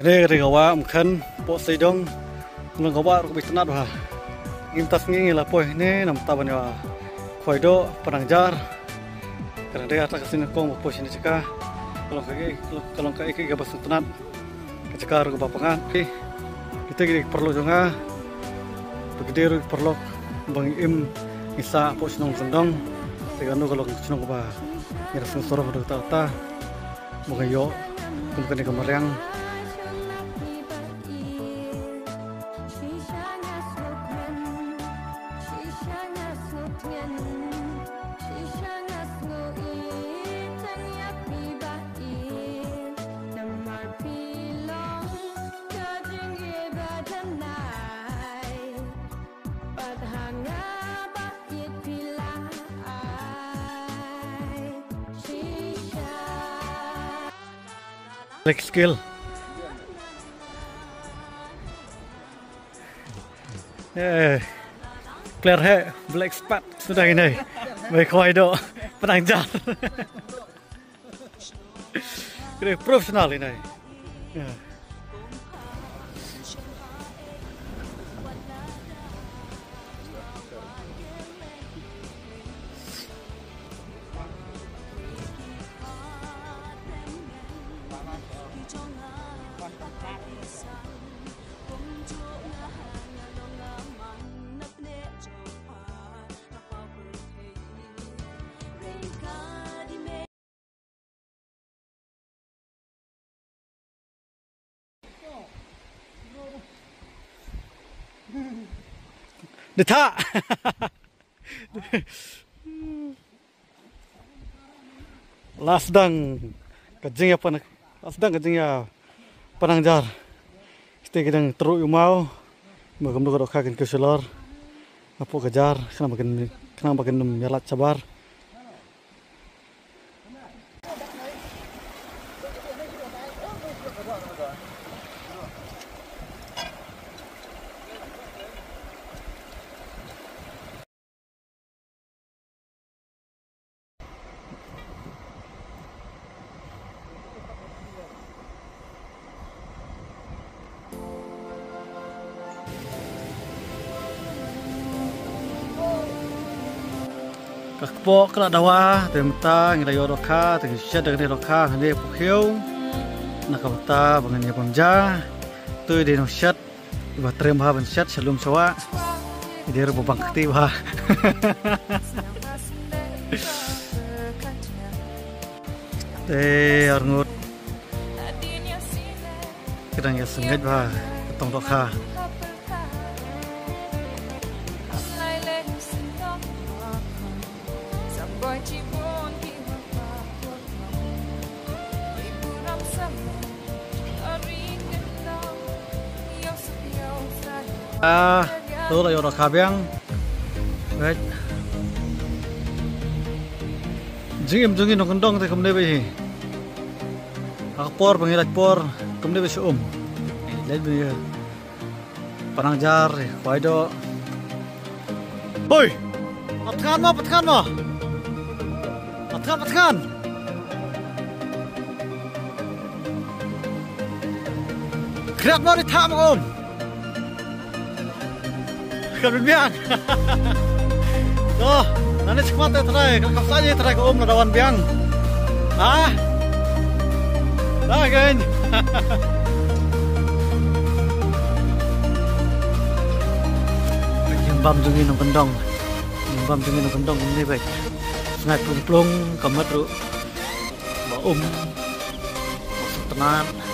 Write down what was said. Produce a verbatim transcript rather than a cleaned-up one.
Re re ka wah Umkhen, pok Seidong, nong ka wah ruh ka bit tnat bha. Ngim tas ngi ngi la poi ne nam ta ban ïa khwai doh, Panang Jar. Ka dang dei ata ka sien kong ba poi shane jaka. Ka long ka, ka long ka, ka, ka ba sngewtynnat. Ka jaka ruh ka ba pyngngad. Kita ki dei ki paralok jong nga. Ba ki dei ruh ki paralok ba ngi im ngi sah hapoh shnong Kyndong. Te kano ka long ka shnong kaba ngi la sngewsarong haduh katta katta. Ba nga ïoh kum kane ka mariang. Lek skill. Eh, clear he, black spot sudah ini. Baik, khwai doh, Panang Jar. Kena profesional ini. Ya. Dita. Last dang ka jingïa Panang, last dang ka jingïa Panang Jar. Stay ki dang tru yu mau. Ba kam du ka dohkha kin khuslor. Hapoh ka jar, khnang ba kin, khnang ba kin ym ïalait shabar. Ka kpoh ka la dawa, te mynta ngi la ïoh dohkha, te ngi shet da kane dohkha, kane pukhiu. Na ka bynta ba ngin ïa bam ja. Tu i dei nongshet, iba trem bha ban shet sha lum sha wah. I dei ruh ba bang kti bha. Te arngut. Ka dang ïa sngewbha ka tong dohkha. Ah, tu la ïoh dohkha biang. Right. Jingim jong ngi nongkyndong te kumne beit hi. Ha ka por ba ngi lait por kumne beit sha um. Lait beit hi. Panang jar, khwai doh. Hoi! Pat khan mo, pat khan mo. Pat khan, pat khan. Khriat mo, ri thah mo um. Kan biang. To, nane chikmat te trai, kan kapsa je trai ka um na dawan biang. Ha? Da gen. Jingbam jong ngi nongkyndong. Jingbam jong ngi nongkyndong kumne beit. Sngai plung plung, ka met ruh ba um. Ba sngewtynnat.